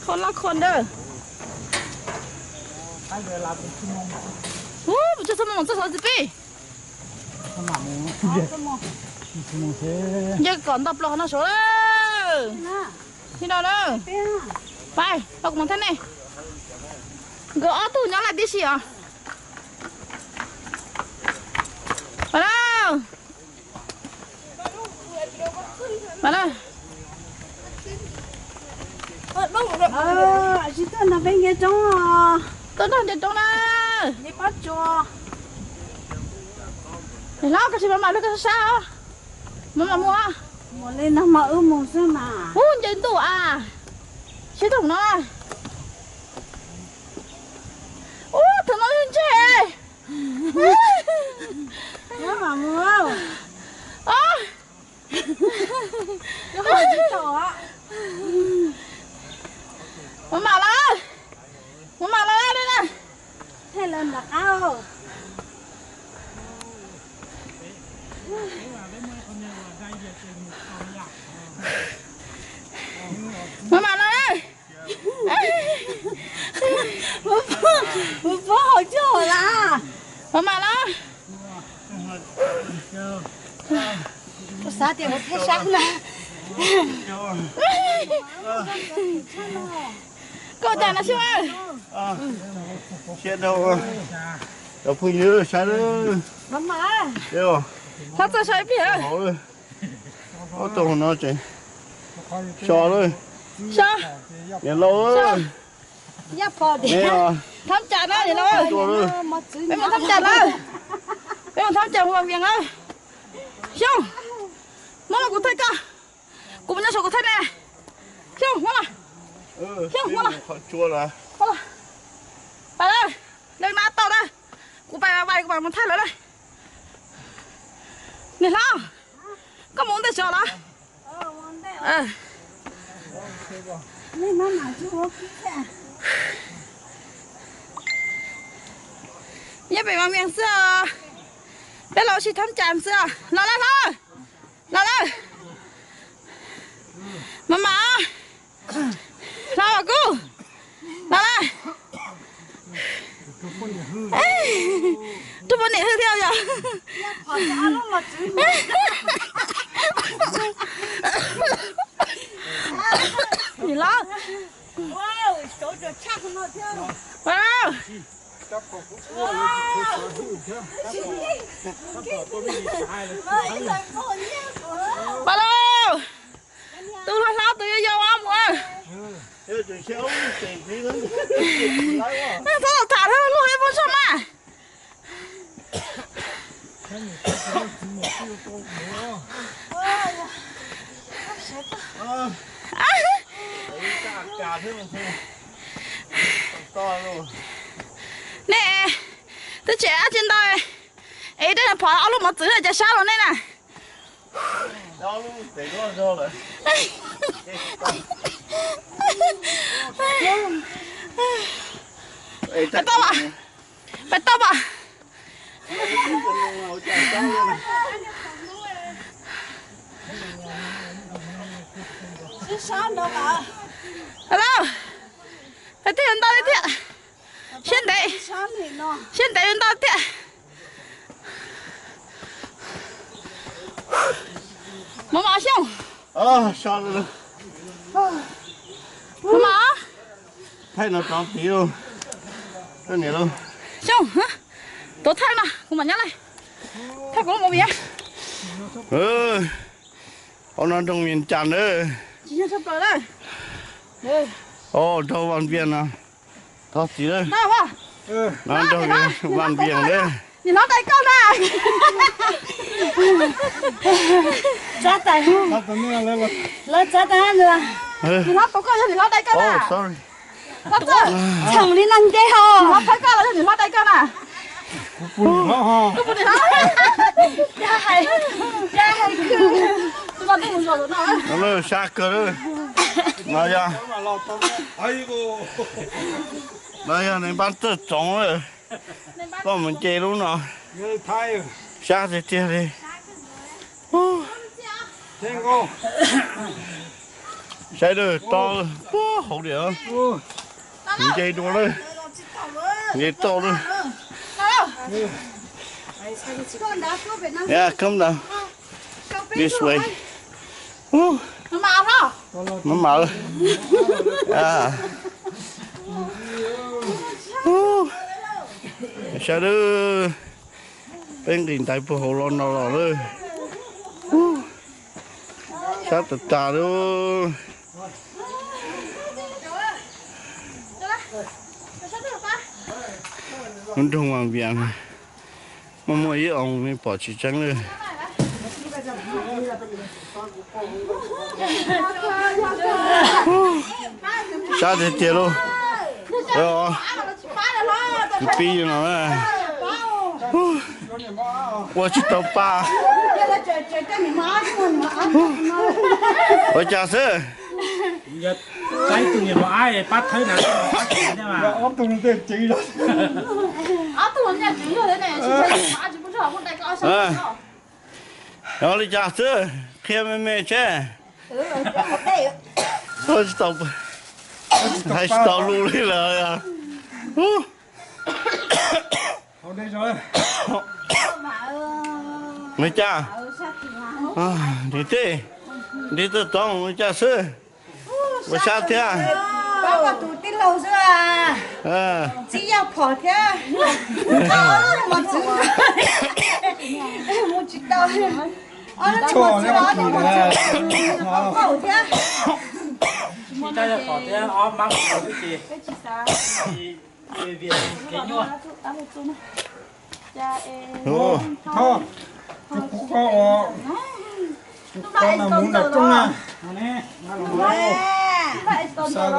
Kho laj kho ntawd. Ub, puas tsuag txog mus txog xov txiv pib. Nce kom nto plaws qhov no saud lawm. Li no na. Pais, pab kuv mus thaj nej. Nkawd ob tug nyob laj tib si os. Pais na. Pais na. Tuaj nrog peb nce roob os. Tuaj nrog nce roob na. Nce pob tsuas. Niam hlob, koj tsis mam mam lug, koj sab sab os. Mam mam mus. Mus li no mas wb mus xwb mas. Ub, nce ntuj a. Sib thooj no. Ub, thaum no ntseg. Mam mus. Mam mam los, mam mam los li na. Mam mam los. Puas pom hauv coj las? Mam mam los. Kuv xav tias kuv thej sab na. Koj cas no xyoo? Siab dhau. Cov phooj ywg sawv daws. Hlob Txawj, sawv ib pliag. Ob tug no tseem so lawm. So. Niam laus, thab cas na niam laus. Peb mus thab cas lawm. Peb mus thab cas mus Vaj Vias lawm. Xyoo, muab los kuv thaij koj. Kuv mus nyob saum kuv thaij ne. Xyoo, muab los. Xyoo, muab los. Pais lawm, leej nab tau na. Kuv pais vais kuv mam mus thaij lawv na. Niam hlob, koj mus ua ntej tso los? Nyob pem Vaj Vias xwb os. Peb los ua si thab cas xwb os. Los lawm hlob. Los lawm. Mam mam. Hlob Vaj Kub. Los lawm. Rub poj niam hwj thiab yog. Niam hlob. Pais lauj. Tus hlob hlob tus yau yau mus. Txhob tham, luag ib muab zog mas. Nej twb tseem ab tsi ntau, es dej phom ob lub mov txwv na, cas sab los nej na. Pais tau mas, pais tau mas. Hello, pais twb yuav ntau li thiab. Siab ntev, siab ntev yuav ntau tiag. Mov mov Xyooj. Mov mov. Thaij no rov tid lauj. Xyooj, tuav thaij no kuv mam nyob lawm. Thaij kuv lub movie. Hauv no nroog Vias Cas na. Tsis yog tshaj plaws na. Os, nroog Vaj Vias no. Thov txim lawm. No nroog Vaj Vias na. Niam hlob dai koj na. Txav tais, lawv txav tais, niam hlob tuav koj yog niam hlob dai koj na. Txhoom li neeg nce ho. Niam hlob thawb koj los yog niam hlob dai koj na. Kuv pus niam hlob ho. Kuv pus niam hlob. Cas hais, cas hais khw. Tus no twb mus zos no. Sab kawg lawm. No yog, no yog nws npab txawj tsoov lawm. Koj mus nce lub no, sab tiag tiag li. Saib lawm, to puag hauv tiag. Nce dua lawm, nce tau lawm. Yeah, come down. This way. Ub, maj mam lawm. Ub, saib lawm, peb nqis ntaiv puag hauv los no los lawm. Ub, sab tas tas lawm. Lub nroog Vaj Vias, muaj muaj ib oo me pom tsis tseeb lawm. Sab tiag tiag lauj. Tus pib no na, ua tsis tau pa. Ua cas xwb? Yog li cas xwb, qhia me me seb. Hais tsis tau lus li lawm. Ua cas? Nti tej, nti tej toog ua cas xwb? Ua sab thiab. Pab tus tij laug xwb. Txib yaj phom thiab. Mos txwv mus tsis tau. Ob lub mos txwv, ob lub mos txwv, ob paum thiab. Thoj, tus kuv koj ua, tus koj no mus nram rooj na. Xav